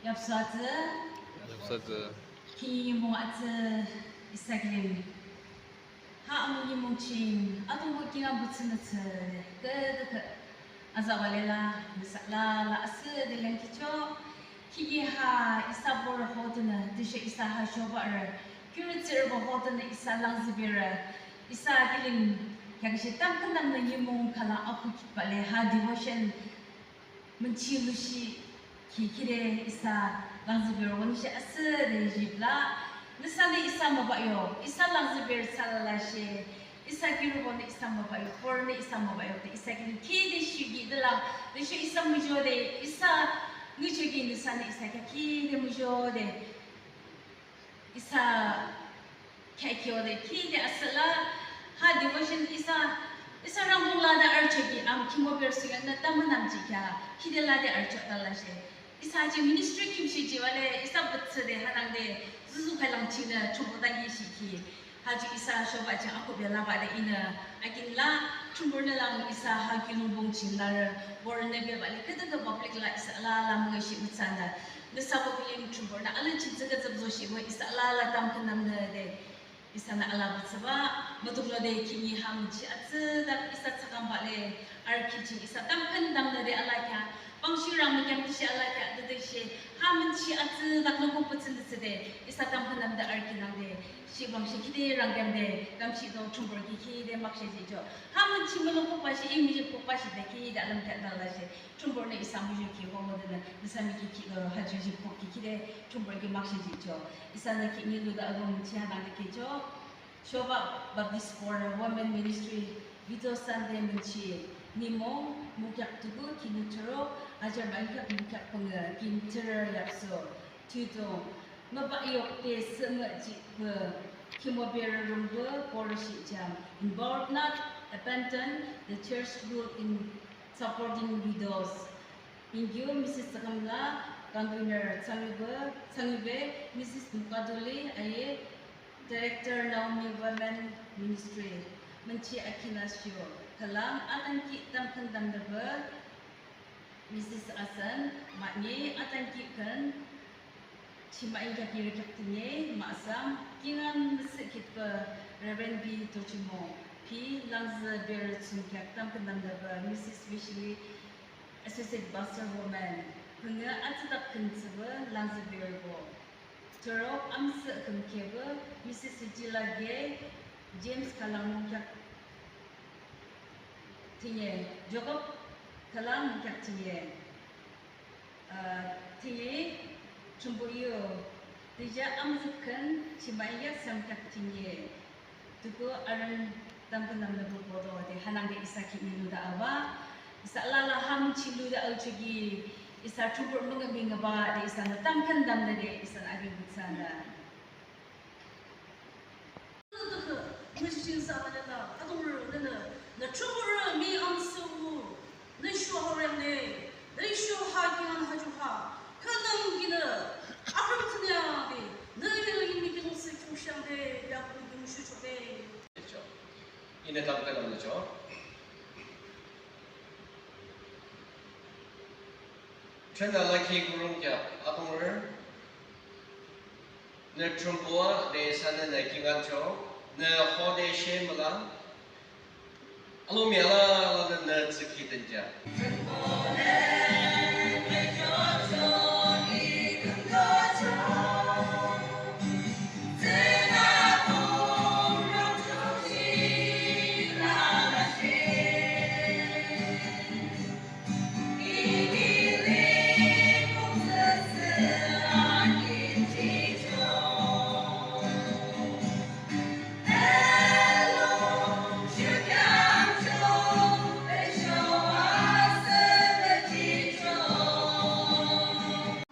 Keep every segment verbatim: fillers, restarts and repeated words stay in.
Yapsa tse. Yapsa tse. Ki mo atse isaklim. Ha amu ni mungching, atung ko kinga butsu na tse, ke de ke, aza wale la, misa la, la ase de len kicho, kiki ha, isa bor ho de na, de she isa ha shoba er, kiri tsir bo ho de na isa lang zibir, isa kilim, kya kishi tam kan nam na ni mung kala aku kit bale ha devotion, Minchi lushi ki kire isa langzibir wani she ase de jibla. Nisa de isa maba yo, isa langzibir salala she, isa kiru wani isa maba yo, por ne isa maba yo, de isa ki ki de shi gi de la, de shi isa mujo de, isa mujo gi nisa de isa ki ki de mujo de. Isa kya kyo de ki de asala ha devotion isa isa rang la da arche ki am kimo ber sigan na tamanam chi kya ki de la de arche ta la she isa chi ministry kim shi ji wale isa butse de ha nang de zuzu kai lang chi na chubo da gi shi ki ha ji isa shoba chi ako be la ba de ina akin la chubo na lang isa ha ki lung bong chi la re bor ne be ba le ke de public la isa la la mo shi utsa na Nisa bo biling chumbo na ala chim zaga zab zo shi bo isa la la tam kan nam na de. Isa na ala bu tsaba matuk lo de kimi ham chi atsa da isa tsakam ba le ar ki chi isa tam kan nam na de ala kya. Pang shi ram mi kyam shi ala kya de de shi ham chi atsa da lo ko putsin de de isa tam kan nam de ar ki nam de. Shi bang shi ki de rang kyam de kam shi do chumbo ki ki de mak shi ji jo. Ham chi mo lo ko pa shi imi ji ko pa shi de ki da lam kya da la shi. Chumbor na isa mujo ki homo de na isa mi ki ki haju ji pok ki ki de chumbor ki mak shi ji cho. Isa na ki ni lu da agom chi ha na de ki cho. Shoba Baptist Quarter Women Ministry Vito Sunday minchi nimo mukyak tugu ki ni choro ajar ba ki mukyak pung ki ni choro yapso. Tuto maba yok te sema ji pe kimo bera rumbu por shi jam. Involve not abandon the church rule in supporting widows. Thank you, Missus Sakamla, convener Sangibe, Sangibe, Missus Mukaduli, aye, Director Naomi Women Ministry, Manchi Akina Shio, Kalam, Atanki Tamkan Damdaba, Missus Asan, Manye, Atanki Kan, Chima inka piri kyak tinye, masam, kingan mese kitpa Reverend B Tochimo, P Langza Ber Sum kyak tam kendam daba Missus Michelle, Associate Pastor Woman, Hunga Atsatak Kuntsaba Langza Ber Bo. Torok Amsa Kumkeba, Missus Sijila Gay, James Kalang kyak tinye, Jacob Kalang kyak tinye. Tingi chumbu iyo, tija amzuk kan chimaiya samkak tingi. Tuku aran tamku namna bu bodo de hanang de isa ki ilu da awa. Isa lala ham chilu da au chigi. Isa chumbu munga minga ba de isa na tamkan damna de isa na abi butsana. Ngishin sa na na, adong ru na na, na chumbu ru mi am su wu, na shu ha rem ne, na shu ha ki an ha ju ha, ka nang ki na, a ru tnya de, na yi na yi mi ki no se chu shang de, ya ku du shu chu de. Ine tam ka nam cho. Chen na la ki gurung kya, adong ru. Ne chumbuwa de sa ne ne kingan cho, ne ho de she mala. Alo mi ala ala ne ne tsiki tenja.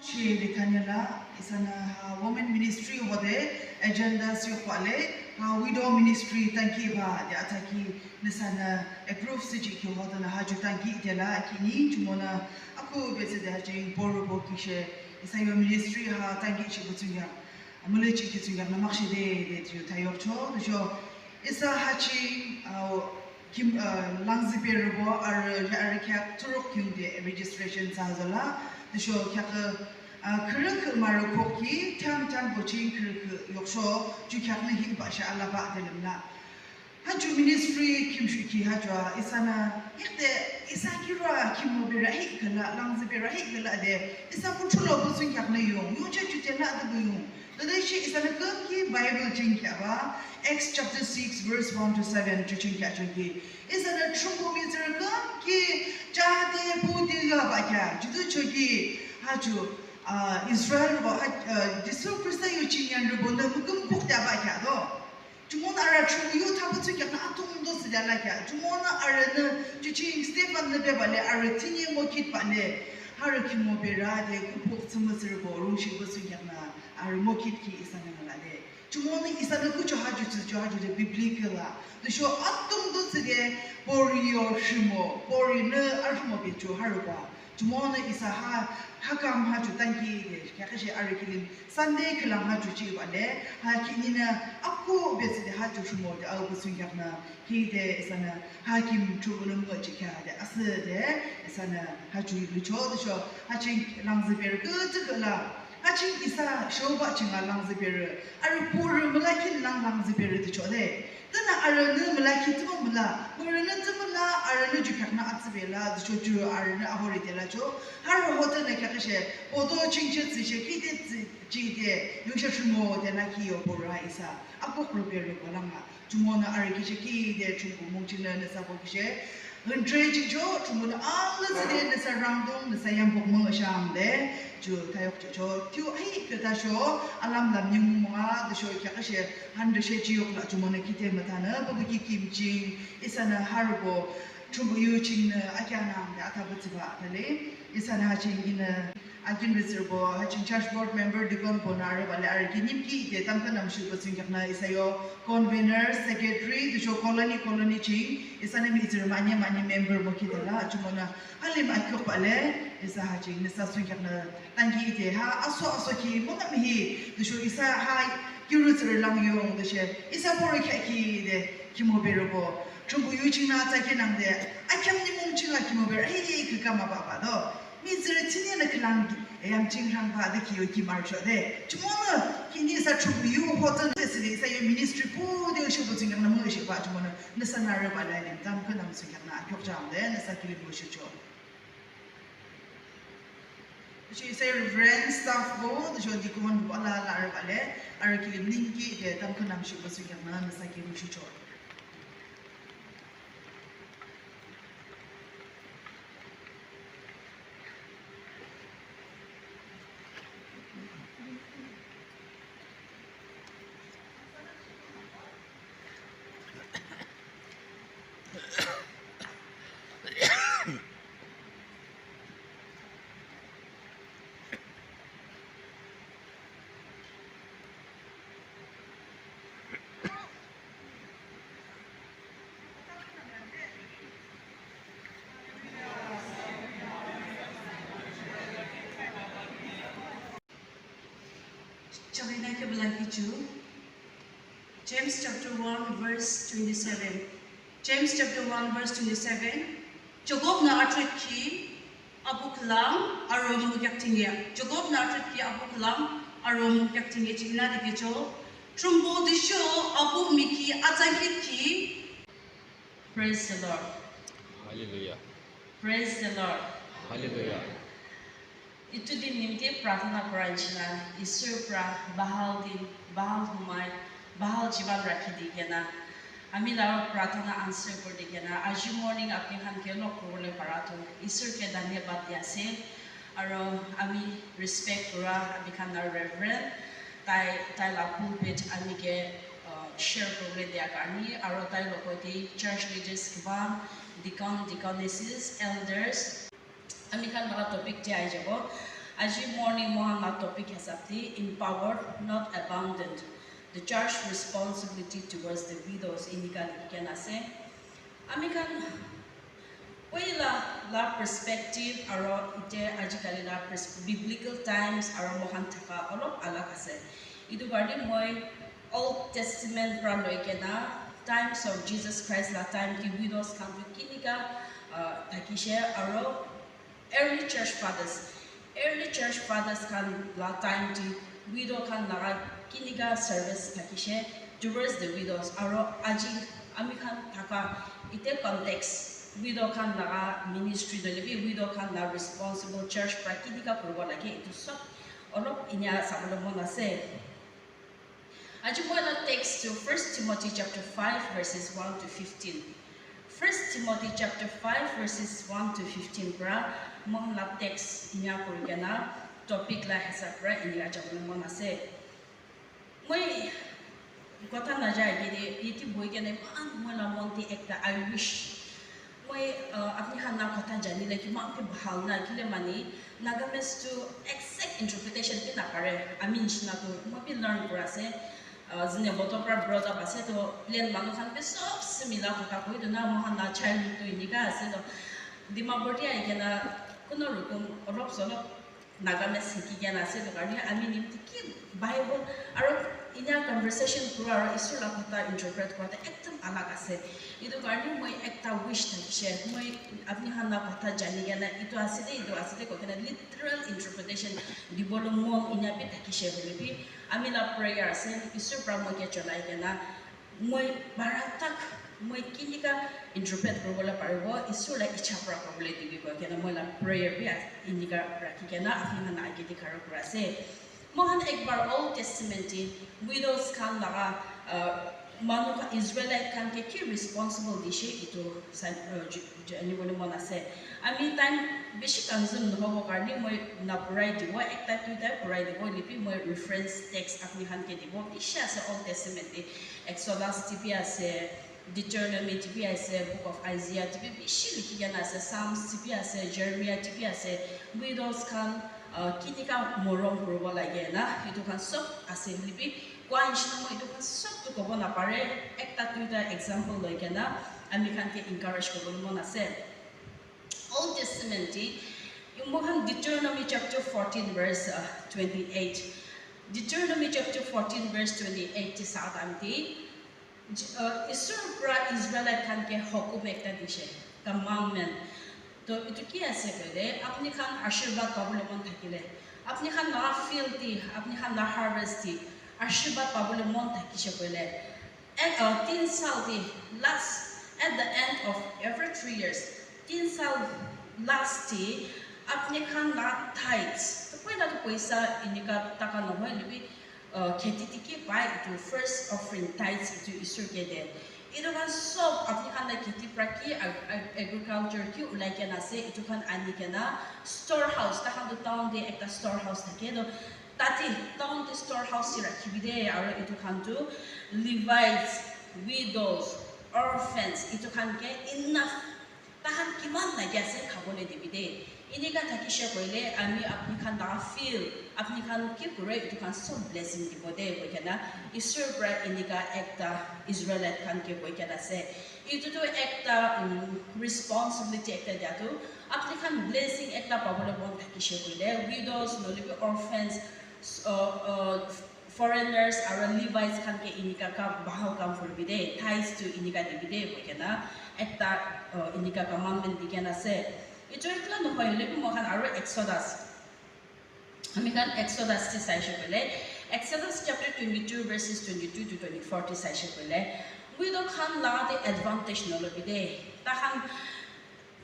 Chi likanya la isana ha women ministry hode agenda sio kwale ha widow ministry tanki ba ya ataki nisana approve si chi ki hode na ha ju tanki de la kini chumona aku bese de ha jing boru bo kishe isa yo ministry ha tanki chi bu tsunya amule chi ki tsunya na makshi de de ju tayok cho de jo isa ha chi au kim langzi pe ro bo ar ya ar kya turok kyun de registration sa zala Sho kyak, ah, kere ke maru kok ki, tam tam bo ching kere ke yok sho, ju kyak ne him pa sha ala ba de lem la. Ha ju ministry kim shu ki ha ju a, isa na, ik de, isa ki ra kim mo be ra hi ke la, lang zi be ra hi ke la de, isa ku chu lo bu sun kyak ne yung, yung che ju te la de bu yung. Tadai shi isa na kum ki Bible ching kya ba, Acts chapter six verse one to seven ju ching kya chun ki. Isa na chungbo mi zir kum ki cha de bu de ga ba kya, ju du cho ki, ha ju, ah, Israel bo, ha, ah, Jisu Krista yu ching yan ru bo na mu kum buk da ba kya do. Chumon ara chungbo yu thabu tsu kya na atum do si da la kya. Chumon ara na ju ching Stephen na be ba le, ara tini mo kit ba le. Har ki mo be ra de ku puk tsama zir bo, rung shi bo su kya na, ara mo kit ki isa na la de. Chumoni isa na kucho haju tsu cho haju de biblical la. De sho atum do tsu de pori yo shimo, pori ne arhumo be cho haruba. Chumoni isa ha, hakam haju tanki de, kya kashe ari kilim Sunday kilam haju chi ba le, ha kini na aku be tsu de haju shimo de au bu sun yak na, ki de isa na hakim chumoni mo chi kya de, ase de, isa na haju lu cho de sho, ha ching lang zi ber ku tsu la. Achin isa shoba chinga lang zi ber, aru pur mala kin lang lang zi ber di cho de. Tana aru nu mala kin tu mala, mala nu tu mala, aru nu ju kyak na atsi be la, di cho ju aru nu ahori de la cho. Har ho ta na kyak she, o to ching che tsi she, ki de tsi, chi de, yung she shimo de na ki yo pur ra isa. Apok ru ber ru ko langa. Chumona ari kiche ki de chungku mungchina nasa bo kiche. Ntre chi cho chumona ala si de nasa rangdong nasa yam bok mong sham de. Chu tayok cho cho. Tiu ai ke ta sho alam lam nyung ma de sho kya ka she han de she chi yok la chumona ki te mata na bo ki kim ching isa na har bo chungku yu ching na akya nam de ata bo tsi ba ta le. Isa na ching ina Akin Rizir bo, hachin church board member, deacon bo na are bale are ki nim ki ite tam ka nam shu bo sing na isa yo convener, secretary, du sho colony, colony ching, isa ne mi izir manya, manya member mo ki dala, achu mo na halim akyok bale, isa hachin nisa sing na tangi ite ha, aso, aso ki mo na mi hi, du sho isa ha kiru zir lang yong, du she, isa bo ri kya ki de, ki mo bero bo, chungku yu ching na ta ki nang de, akyam ni mong ching la ki mo bero, hi, ki kama ba ba do. Mi zere tini na kilang yam ching rang ba de ki yo ki mar cho de. Chumona kini sa chu yu hotel de sini sa yo ministry pu de shu bu ching na mo shi ba chumona na sa na re ba la ni tam ka nam sing na kyok jam de na sa ki mo shi cho. Shi sa Reverend staff bo de sho di ko man ba la la re ba le. Ara ki lim ning ki de tam ka nam shi bu sing na na sa ki mo shi cho. Chakina ke bela kichu. James chapter one verse twenty-seven. James chapter one verse twenty-seven. Jacob na atrut ki abu kalam aro mukyak tingya. Jacob na atrut ki abu kalam aro mukyak tingya chikna dikhe cho. Trumbo disho abu miki atsakit ki. Praise the Lord. Hallelujah. Praise the Lord. Hallelujah. Itu din nimite prarthana kura nishina, Isor pra bahal din, bahal humai, bahal jiban rakhi di kena, ami la prarthana answer kuri di kena, aji morning apni khan ke log kuribole para tu Isor ke dhanyabad di ase. Aro ami respect kura ami khan la Reverend, tai, tai la pulpit ami ke, uh, share kuribole dia karni, aro tai logote church leaders kiba, deacon, deaconesses, elders, ami khan laga topic te ahi jabo. Aji morning mohan la topic hisab te empowered, not abandoned. The church responsibility towards the widows enika likhi kena ase. Ami khan poila la perspective aro ite ajikali la pers-, biblical times aro mohan thaka olop alag ase. Itu karne moi Old Testament pra loi kena times of Jesus Christ la time ki widows khan tu kinika, uh, thakishe aro early church fathers, church fathers khan la time te widow khan laga kinika service thakishe towards the widows, aro aji ami khan thaka ite context widow khan laga ministry nohoile bi widow khan la responsible church pra kinika kuribo lage, etu sob olop inya sabole mon ase. Aji moi la text tu First Timothy chapter five verses one to fifteen. First Timothy chapter five verses one to fifteen pra moi la text inya kuri kena topic la hisab pra inya jabole mon ase. Moi kotha najai kene yate bohi kena iman moi la mon te ekta I wish moi uh, apni khan la kotha jani le kiman bi bhal na kile mani Nagamese tu exact interpretation bi napare ami nishina tu moi bi learn kura ase. Uh, zine boto pra brought up ase to plain manu khan bi sob se mila kotha koi to na moi khan la childhood tu inika ase to Dimapur te ahi kena kuno rokom olop solop Nagamese hiki kena ase etu karne ami nimti ki Bible aro inya conversation kura aro Isor la kotha interpret kura ekdam alag ase. Etu karne moi ekta wish thakishe moi apni khan la kotha jani kena etu ase de etu ase de koi kena literal interpretation dibole mon inya bi thakishe hoile bi ami la prayer ase Isor pra moi ke cholai kena moi para tak moi kinika interpret kuribole paribo Isor la icha pra kuribole dibi koi kena moi la prayer bi inika rakhi kena apni khan age te khara kura ase. Moi khan ekbar Old Testament te widows khan laga uh, manu khan Israelite khan ke ki responsible dishe itu jani bole mon ase. Ami time bishi consume nohobo karne moi na purai dibo ekta duita purai dibo lipi moi reference text apni khan ke dibo bishi ase Old Testament te Exodus te bi ase, Deuteronomy te bi ase, Book of Isaiah te bi bishi likhi kena ase, Psalms te bi ase, Jeremiah te bi ase, widows khan uh, kinika morom kuribo lage na etu khan sob ase hoile bi kua nishina moi etu khan sob tu kobo napare ekta duita example loi kena ami khan ke encourage kuribo mon ase. Old Testament te moi khan Deuteronomy chapter fourteen verse uh, twenty-eight. Deuteronomy chapter fourteen verse twenty-eight te sa time te Isor pra Israelite khan ke hukum ekta dishe, commandment. To etu ki ase koile apni khan ashirwad pabole mon thakile apni khan la field te apni khan la harvest te ashirwad pabole mon thakishe koile ek uh, tin sal te last at the end of every three years tin sal last te apni khan la tithes to poila to poisa inika taka nohoi lebi uh, kheti te ki pai etu first offering tithes etu Isor ke de etu khan sob apni khan la kheti pra ki agriculture ki ulai kena ase etu khan ani kena storehouse ta khan to town te ekta storehouse thake to tate town te storehouse te rakhi bi de aro etu khan to Levites, widows, orphans etu khan ke enough Tahan kiman lagi ase khabole dibi de. Enika thakishe koile ami apni khan laga field, apni khan ki kure etu khan sob blessing dibo de koi kena Isor pra enika ekta Israelite khan ke koi kena ase. Etu tu ekta um, responsibility ekta dia tu apni khan blessing ekta pabole mon thakishe koile widows nohoile bi orphans uh, uh, foreigners aro Levites khan ke enika ka bahal kam kuribi de, tithes tu enika dibi de koi kena ekta uh, enika commandment di kena ase. Etu ekla nohoi hoile bi moi khan aro Exodus ami khan Exodus te saishe koile Exodus chapter twenty-two verses twenty-two to twenty-four te saishe koile widow khan la te advantage nolobi de. Tahan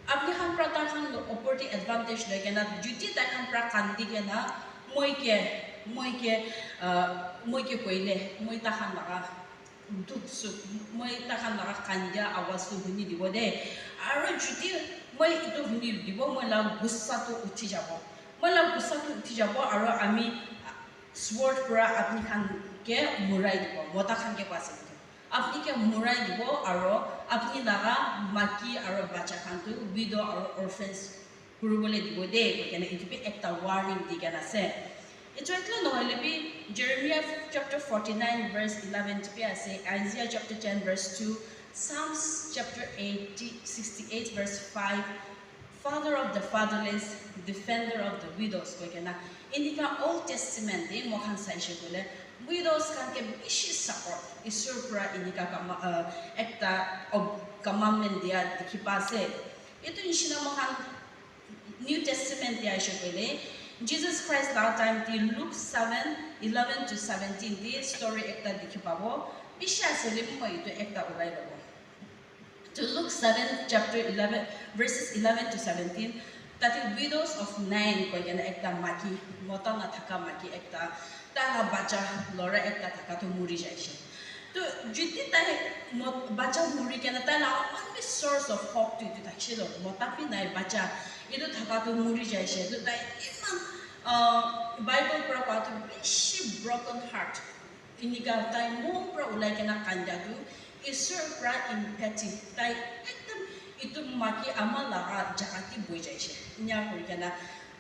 apni khan pra tai khan opor te advantage loi kena duty tai khan pra kandi kena moi ke moi ke uh, moi ke koile moi tahan laga duk suk moi tahan laga kandia awaz tu huni dibo de aro duty moi itu huni dibo moi la gussa tu uthi jabo moi la gussa tu uthi jabo aro ami sword pra apni khan ke murai dibo mota khan ke pasi dibo apni ke murai dibo aro apni laga maki aro bacha khan tu widow aro orphans kuribole dibo de koi kena etu bi ekta warning di kena ase. Etu ekla nohoile bi Jeremiah chapter forty-nine verse eleven te bi ase, Isaiah chapter ten verse two, Psalms chapter eighty, sixty-eight verse five, Father of the fatherless, defender of the widows koi kena enika Old Testament te moi khan saishe koile widows khan ke bishi support Isor pra enika kama uh, ekta commandment dia dikhi pa ase. Etu nishina moi khan New Testament te aishe koile Jesus Christ la time te Luke seven eleven to seventeen te story ekta dikhi pabo. Bishi ase hoile bi moi etu ekta ulai lobo. To Luke seven chapter eleven verses eleven to seventeen, tate widows of Nain koi kena ekta maki, mota na thaka maki ekta, ta la bacha lora ekta thaka tu muri jaise. To jodi tai mot- bacha muri kena tai la only source of hope tu etu thakise to, mota bi nai, bacha etu thaka tu muri jaise. To tai iman, uh, Bible pra pa tu bishi broken heart. Enika tai mon pra ulai kena kanda tu Isor pra empathy, tai ekdam etu maki ama laga jaga te bohi jaise. Enya kuri kena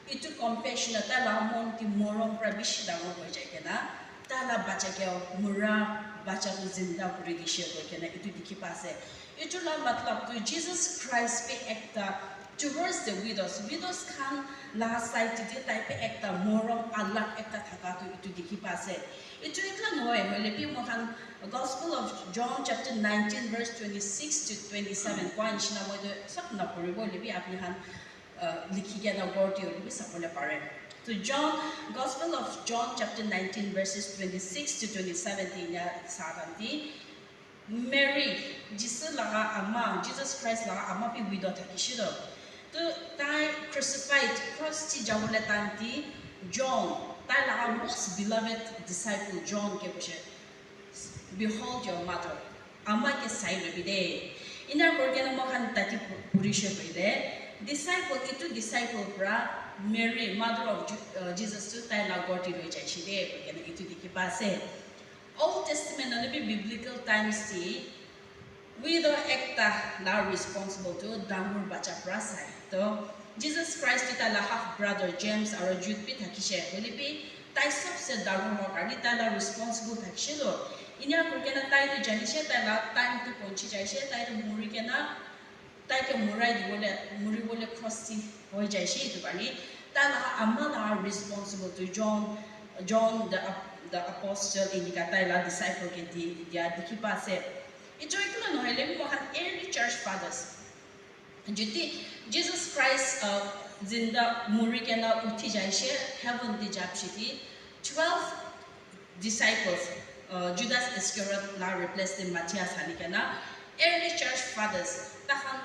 etu compassion tai la mon te morom pra bishi dangor hoi jai kena tai la bacha ke mura bacha tu zinda kuri dise koi kena etu dikhi pa ase. Etu la matlab tu Jesus Christ bi ekta towards the widows, widows khan la side te tai bi ekta morom alag ekta thaka tu etu dikhi pa ase. Etu ekla nohoi, hoile bi moikhan Gospel of John chapter nineteen verse twenty-six to twenty-seven koi nishina moi tu sob napuribo, hoile bi apni khan, uh, likhi kena ghor te hoile bi sabole pare. To John, Gospel of John chapter nineteen verses twenty-six to twenty-seven te enya sa khan te, Mary, Jisu laga ama, Jesus Christ laga ama bi widow thakishe toh. To tai crucified, cross te jabole time te John, tai laga most beloved disciple John ke koishe, "Behold your mother." Ama ke sai lobi de. Ena kuri kena moikhan tate pu- purishe koile, disciple, etu disciple pra Mary, mother of Ju- uh, Jesus tu tai laga ghor te loi jaishe de, koi kena etu dikhi pa ase. Old Testament hoile bi biblical times te widow ekta la responsible tu dangor bacha pra sai. To Jesus Christ tu tai la half brother James aro Jude bi thakishe. Hoile bi tai sabse dangor hua karne tai la responsible thakishe to. Ena kuri kena tai tu janishe tai la time tu ponchi jaishe, tai tu muri kena tai ke murai dibole, muribole cross te hoi jaishe, etu karne tai laga ama laga responsible tu John, John the, ap- the apostle enika tai la disciple ke di dia dikhi pa ase. Etu ekla nohoile bi moikhan early church fathers, jodi Jesus Christ, uh, zinda muri kena uthi jaishe, heaven te jabshe te, twelve disciples, uh, Judas Iscariot la replace te Matthias hani kena, early church fathers, takhan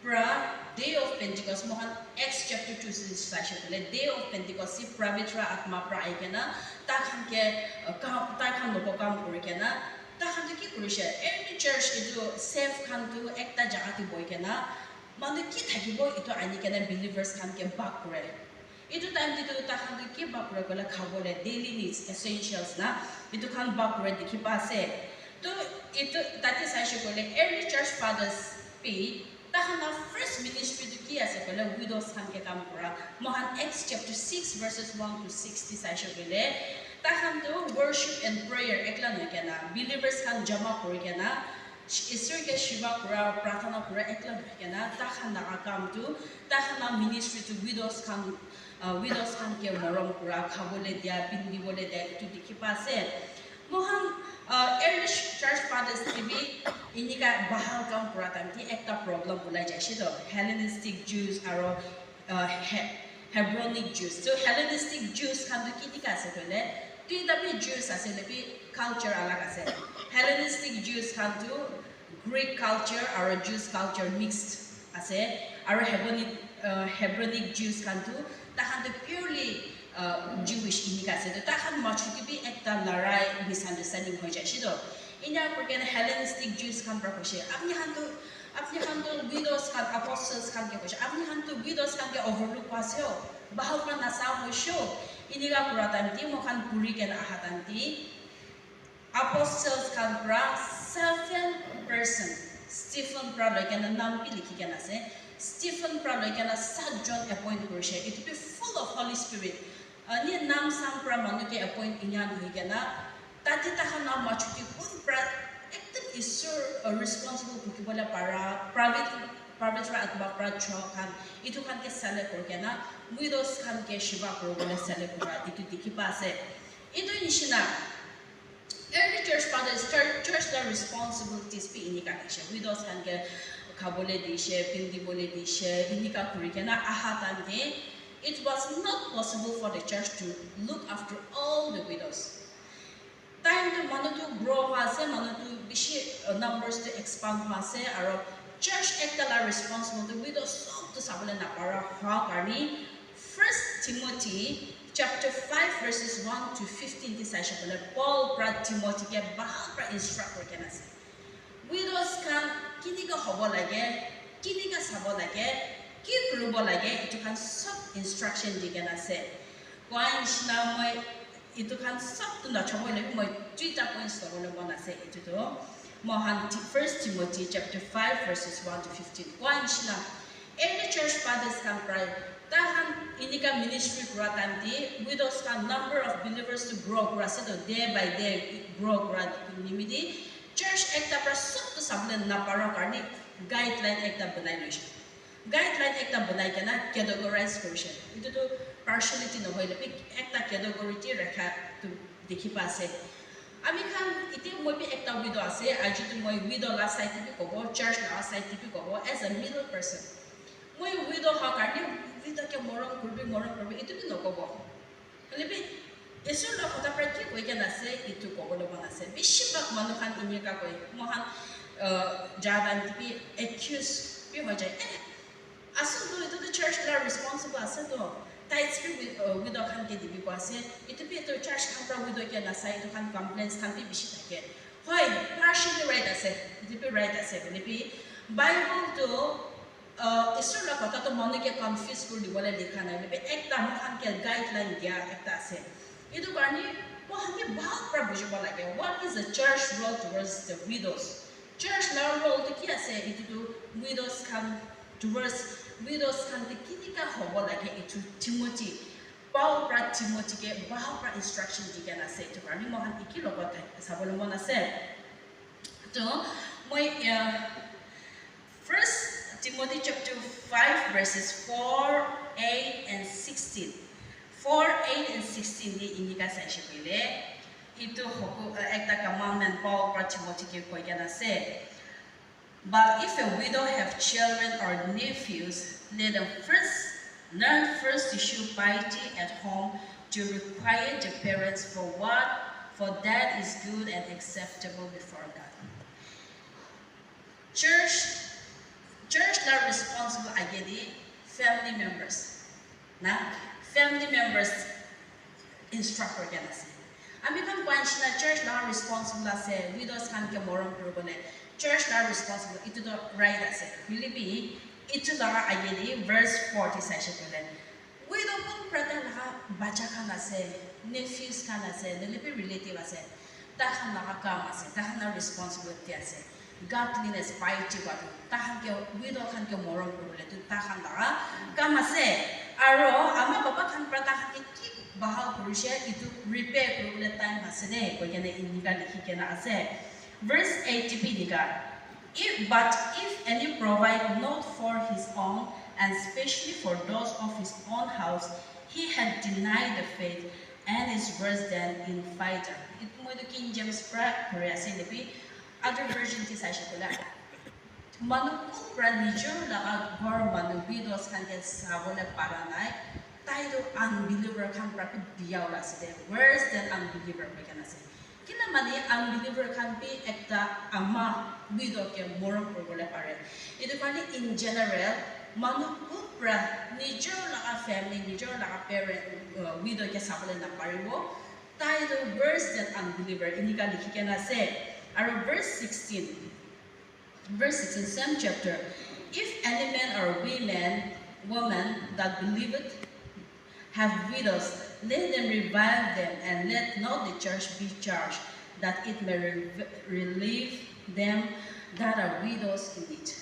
pra day of Pentecost, moikhan Acts chapter two se saishe koile, day of Pentecost se Pavitra Atma pra ahi kena, takhan ke, uh, kam, takhan logo kam kuri kena, takhan tu ki kurishe? Early church etu self khan tu ekta jaga te bohi kena, manu ki thakibo etu ani kena believers khan ke bhag kure. Etu time te tu takhan tu ki bhag kure koile khabole daily needs, essentials na, etu khan bhag kure dikhi pa ase. To etu tate saishe koile early church fathers bi takhan la first ministry tu ki ase koile widows khan ke kam kura. Moikhan Acts chapter six verses one to six te saishe koile takhan tu worship and prayer ekla nohoi kena believers khan jama kuri kena Isor ke shiva kura, prarthana kura ekla nohoi kena, takhan laga kam tu, takhan la ministry tu widows khan, uh, widows khan ke morom kura, khabole dia, pindibole dia, etu dikhi pa ase. Moikhan, uh, early church fathers te bi enika bahal kam kura time te ekta problem ulai jaishe to, Hellenistic Jews aro, uh, He- Hebronic Jews. So Hellenistic Jews khan tu ki dikhi ase koile, duita bi Jews ase, hoile bi culture alag ase. Hellenistic Jews khan tu Greek culture aro Jews culture mixed ase, aro Hebronic, uh, Hebronic Jews khan tu takhan tu purely, uh, Jewish enika ase. To takhan machu te bi ekta larai misunderstanding hoi jaishe to. Ena kuri kena Hellenistic Jews khan pra koishe, apni khan tu, apni khan tu widows khan, apostles khan ke koishe, apni khan tu widows khan ke overlook kura ase ho, bahal pra nasa hoishe ho. Enika kura time te moikhan puri kena aha time te Apostles khan pra seven person, Stephen pra loi kena naam bi likhi kena ase. Stephen pra loi kena sat jon appoint kurishe. Etu bi full of Holy Spirit. Ani naam sang pra manu ke appoint ena hoi kena. Tate takhan naam machu ki kun pra ekdam Isor, uh, responsible thaki bole para, private, private pra atma pra cho khan. Etu khan ke select kuri kena. Widows khan ke shiva kuri bole select kura. Etu dikhi pa ase. Etu nishina. Early church fathers, church, church la responsibilities bi enika thakishe. Widows khan ke khabole dishe, pindibole dishe, enika kuri kena aha time te It was not possible for the church to look after all the widows. Time tu manu tu grow hua ase, manu tu bishi uh, numbers tu expand hua ase, aro church ekta la responsible tu widows sob tu sabole napara hua karni First Timothy chapter five verses one to fifteen ti saishe koile Paul pra Timothy ke bahal pra instruct kuri kena ase. Widows khan kinika hobo lage, kinika sabo lage, ki kuribo lage, itu khan sob instruction di kena ase. Koi nishina moi itu khan sob tu nachobole bi moi duita points lobole mon ase. Itu tu mohan First Timothy chapter five verses one to fifteen. Koi nishina early church fathers khan pra tahan inika ministry kura time te widows khan number of believers to grow kura ase to day by day grow kura nimiti church ekta pra sob tu sabole napara karni guideline ekta banai loise. Guideline ekta banai kena categorize korise. Itu tu partiality nohoi lebi ekta category te rakha tu dikhi pa ase. Ami khan ite moi bi ekta widow ase, aji tu moi widow la side te bi kobo, church la side te bi kobo, as a middle person. Moi widow ha karni widow ke morom kurbi, morom kurbi itu bi nokobo. Hoilebi Isor la kotha pra ki koi kena ase itu kobole mon ase. Bishi bhag manu khan inika koi, mohan uh, jaba bi accuse bi hoi jai. Eh, asul tu itu tu church la responsible ase tu. Tithes bi wi- uh, widow khan ke dibi ko ase. Itu bi itu church khan pra widow ke nasai itu khan complaints khan bi bishi thake. Hoi, partially right ase. Itu bi right ase. Hoilebi Bible tu uh, Isor la kotha tu manu ke confuse kuri dibole likha nai. Hoilebi ekta mohan ke guideline dia ekta ase. Itu karni mohan ke bahal pra bujibo lage. What is the church role towards the widows? Church la role tu ki ase? Itu tu widows khan towards widows khan te kinika hobo lage itu Timothy. Paul pra Timothy ke bahal pra instruction di kena ase. Itu karni mohan iki logot sabole mon ase. To moi uh, First Timothy chapter five verses four, eight and sixteen. Four, eight and sixteen ni inika saishe koile. Itu hoku uh, ekta commandment Paul pra Timothy ke koi kena ase. But if a widow have children or nephews, let them first learn first to show piety at home, to requite the parents for what, for that is good and acceptable before God. Church, church la responsible agedi family members. Na family members instruct kuri kena ase. Ami khan koi nishina church la responsible ase, widows khan ke morom kuribole church la responsible itu to right ase. Hoile bi itu laga agedi verse four te saishe koile widow kun pra ta laga bacha khan ase, nephews khan ase, nale bi relative ase. Takhan laga kam ase, takhan la responsibility ase. Godliness, piety ba tu takhan ke widow khan ke morom kuribole tu takhan laga kam ase. Aro ama baba khan pra takhan ke ki bahal kurise itu repair kuribole time ase de koi kena inika likhi kena ase. Verse eight te bi inika. If, but if any provide not for his own, and specially for those of his own house, he had denied the faith and is worse than in fighter. Itu moi tu King James pra kuri ase lebi other version ti saishe koile. Manu kun pra nijor laga ghor manu widows khan ke sabole para nai, tai tu unbeliever khan pra bi biya ula ase de, worse than unbeliever koi kena ase. Kila mane unbeliever khan bi ekta ama widow ke morom kuribole pare. Itu karne in general manu kun pra nijor laga family, nijor laga parent, uh, widow ke sabole naparibo. Tai tu worse than unbeliever inika likhi kena ase. Aro verse sixteen, verse sixteen, same chapter. If any man or women, woman that believeth have widows, let them revive them, and let not the church be charged, that it may re- relieve them that are widows in it.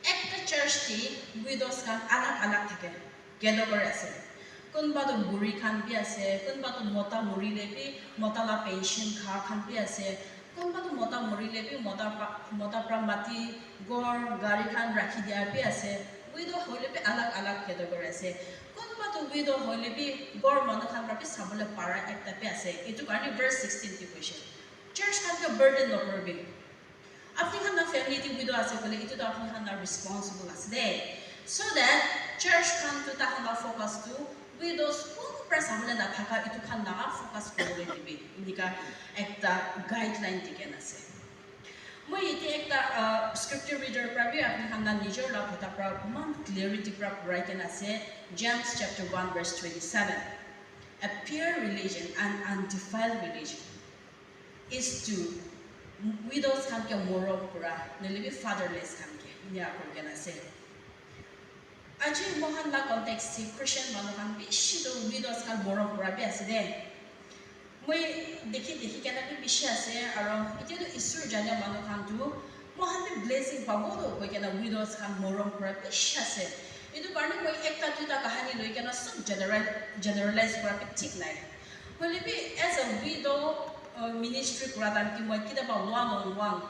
Ekta church te widows khan alag alag thake, category ase. Kunba tu buri khan bi ase, kunba tu mota murile bi mota la pension kha khan bi ase, kunba tu mota murile bi mota pra, mota pra mati ghor gari khan rakhi dia bi ase. Widow hoile bi alag alag category ase. Kunba tu widow hoile bi ghor manu khan pra bi sabole para ekta bi ase. Itu karne verse sixteen te koise, church khan ke burden nokoribi. Apni khan la family te widow ase koile itu tu apni khan la responsible ase de. So that church khan tu tahan la focus tu widows kun pra sabole na thaka itu khan laga focus kuribole dibi. Inika ekta guideline dikena ase. Moi yate ekta uh, scripture reader pra bi apni khan la nijor la kotha pra iman clarity pra kurai kena ase. James chapter one verse twenty-seven. A pure religion and undefiled religion is to widows khan ke morom kura, nahole bi fatherless khan ke, enia kuri kena ase. Aji mohan la context si Christian manu khan bishi tu widows khan morom kura bi ase de. Moi dekhi dekhi kena bi bishi ase, aro etia tu Isur jana manu khan tu mohan bi blessing pabo tu koi kena widows khan morom kura bishi ase. Itu karne moi ekta duita kahani loi kena sob general generalize kura bi thik nai. Hoile bi as a widow uh, ministry kura time ki moi kida ba one on one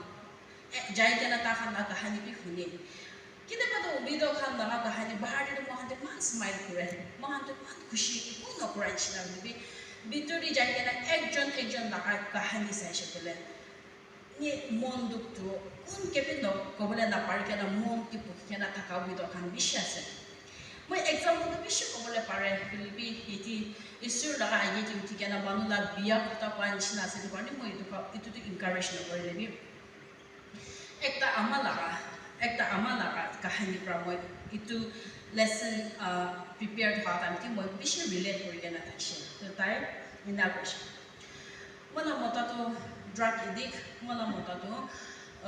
eh, jai kena ta khan la kahani bi huni. Kida ba to widow khan la kahani bahar de mohan de man smile kure. Mohan de man khushi ko no kura chila bi. Bitor de jai kena ekjon ekjon la kahani sai shakule. Ni mon duk tu kun ke bi no kobole na pari kena mon ki pukhi kena thaka widow khan bishi ase. Moi example tu bishi kobole pare, hoile bi yate Isur laga age te uthi kena manu la biya kotha koa nishina ase, itu karne moi itu ka itu tu encourage na kore bi. Ekta ama laga, ekta ama laga kahani pra moi itu lesson uh, prepare thaka time te moi bishi relate kuri kena thakishe. To tai ena koishe. Mola mota tu drug addict, mola mota tu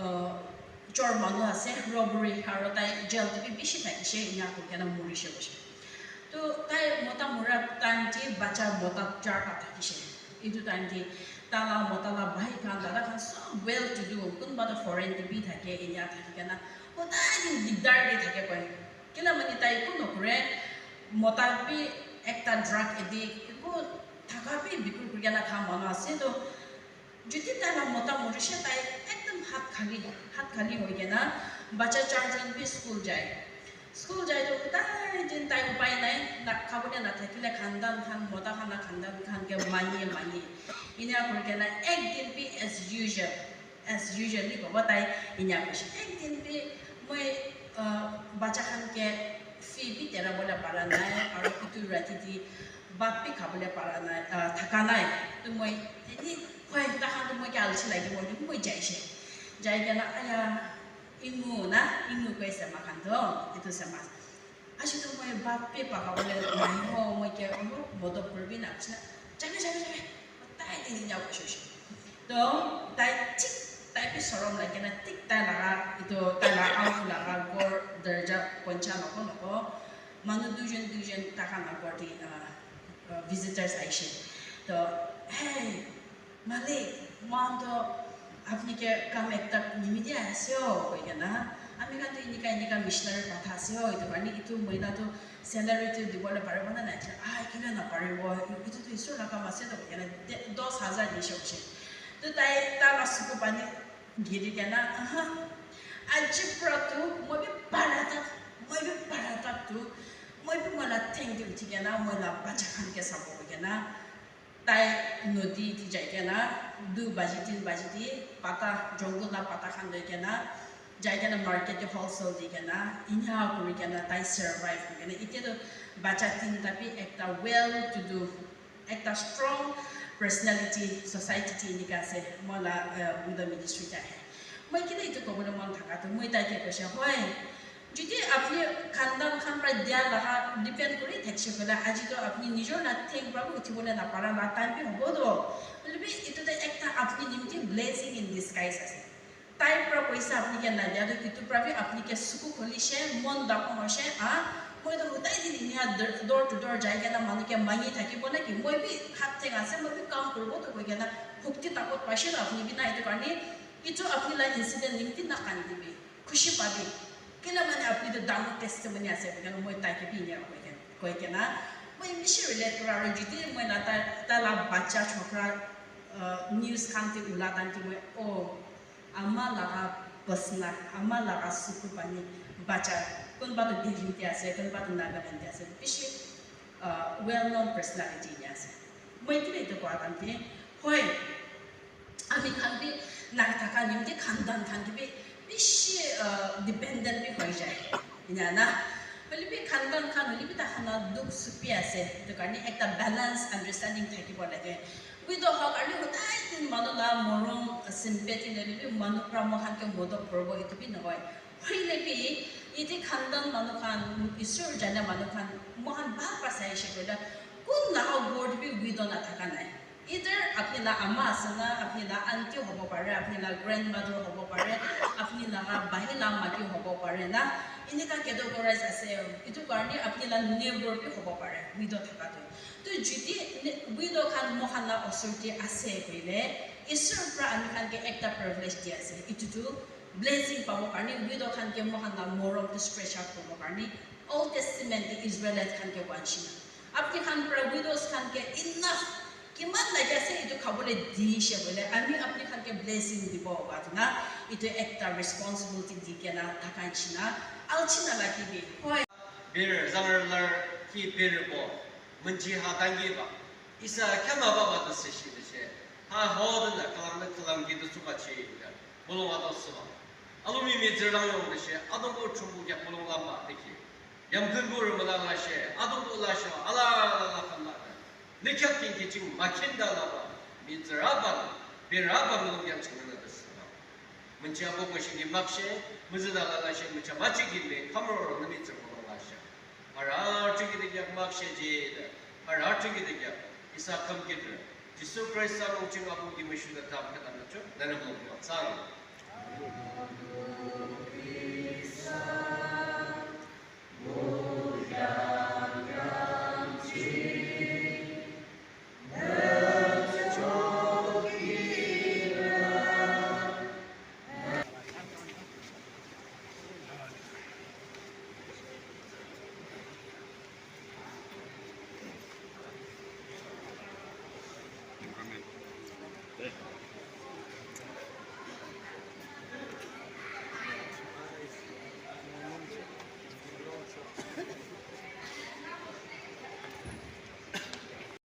uh, chor manu ase, robbery, aro tai jail te bi bishi thakishe, ena kuri kena murishe koishe. To tai mota mura time te bacha mota charta thakishe. Itu time te tala mota la bhai khan, dada khan sob well to do, kunba to foreign te bi thake, ena thaki kena hodai din digdar te thake koi. Kila mani tai eku nokore, mota bi ekta drug addict, eku thaka bi bikri kuri kena kha manu ase to. Jodi tai la mota morishe, tai ekdam hat khali, hat khali hoi kena bacha charjon bi school jai. School jai to hodai din tai upai nai, na khabole na thakile khandan khan, mota khan la khandan khan ke mani mani. Ena kuri kena ek din bi as usual, as usually kobo tai ena koishe. Ek din bi moi uh, bacha khan ke fee bi dera bole para nai, aro itu rati di bhat bi khabole para nai, uh, thaka nai. To moi eni koi ta khan to moi ke alsi lagi moi moi jaishe. Jai kena aya ingu na ingu koise ma khan to itu se ma. Aji to moi bhat bi paka bole nai ho, moi ke olop modot kuri bi na kuchna. Jabe, jabe, jabe. Tai din ena koishe. To tai thik tai bi sorom lagi kena thik tai laga itu tai laga au laga ghor darja poncha loko loko manu duijon duijon takhan la ghor te uh, uh, visitors aishe. To hey, Malik, mohan to apni ke kam ekta nimiti ahi ase ho, koi kena. Ami khan to enika enika missionary patha ase ho, itu karne itu mohila to salary to dibole paribo na nai? Ah, kile na paribo? Itu to Isor la kam ase to, koi kena de- dos hazar dishe hoise. To tai ta la suku pani giri kena, aha, aji pra to moi bi para tak, moi bi para tak to, moi bi moi la theng te uthi kena, moi la bacha khan ke sabo koi kena. Tai nodi te jai kena, dui baji, tin baji te pata, jungle la pata khan loi kena, jai kena market te wholesale di kena, ena kuri kena tai survive kuri kena. Etia to bacha tinta bi ekta well to do, ekta strong personality society te enika ase. Moi la uh, Buddha ministry te ahe. Moi kile itu kobole mon thaka to, moi tai ke koishe, hoi, jodi apni khandan khan pra dia laga depend kuri thakishe koile, aji to apni nijor na theng pra bi uthibole na para la time bi hobo to. Hoile bi itu to ekta apni nimti blessing in disguise ase. Tai pra poisa apni ke na dia to itu pra bi apni ke suku kholishe, mon dapong hoishe, ah, moi to hodai din enia door to door jai kena manu ke mangi thakibo na ki, moi bi hat theng ase, moi bi kam kuribo to koi kena bhukti takot paishe to apni bi na, itu karne itu apni la incident nimti na kandibi. Khushi pabi. Kila mane apni tu dangor testimony ase, koikena moi tai ke bi enia koikena, koikena. Moi bishi relate kura, aro jiti moi la ta, ta la bacha chokra uh, news khan te ula time te moi, oh, ama laga basna, ama laga suku pani bacha, kunba tu Delhi te ase, kunba tu Nagaland te ase, bishi uh, well known personality enia ase. Moi kile itu koa time te, hoi, ami khan bi na thaka nimti khandan khan ke bi bishi uh, dependent bi hoi jai. Enia na. Hoilebi khandan khan hoilebi tahan la dukh sukh bi ase. Etu karne ekta balance understanding thakibo lage. Widow hok karne hodai din manu la morom, sympathy nahoilebi manu pra moikhan ke modot kuribo etu bi nohoi. Hoilebi yate khandan manu khan, Isor jana manu khan, moikhan bhal pa sai ase koile, kun laga ghor te bi widow nathaka nai. Either apni la ama ase na, apni la aunty hobo pare, apni la grandmother hobo pare, apni laga bhai la mati hobo pare na, enika categorize ase. Etu karne apni la neighbor bi hobo pare, widow thaka tu. To jodi ne-, widow khan moikhan la osor te ase koile, Isor pra ami khan ke ekta privilege di ase. Etu tu blessing pabo karne, widow khan ke moikhan la morom tu stretch out kuribo karne, Old Testament te Israelite khan ke wanchina. Apni khan pra widows khan ke enough kiman lagi ase etu khabole dishe koile, ami apni khan ke blessing dibo hoba tu na, etu ekta responsibility di kena thaka nishina, alchina lagi bi. Hoi. Bir zangarlar ki bir bo, menji ha tangi ba, isa kama ba ba da se shi de she, ha ho da da kalang da kalang gi da su ba chi da, bolo wa da su ba. Alumi mi zirlang yong de she, adong bo chumbu ya bolo la ba de ki. Yam kun bu ru ma la la she, adong bo la she, ala la la kan la da. Ni kyak kin ki ching ma kin da la ba, mi zira ba, bi ra ba mi lo yang ching na da su ba. Mencha bo ko shi ni mak she, mi zira la la she, mencha ma chi kin de, kam ro ro na mi zira bo la la she. Para chungi de gyak mak she je da. Para chungi de gyak. Isa kam kidra. Jisu Christ sa long ching abu ki mishu da tam ka tam cho. Nana mo mo sang.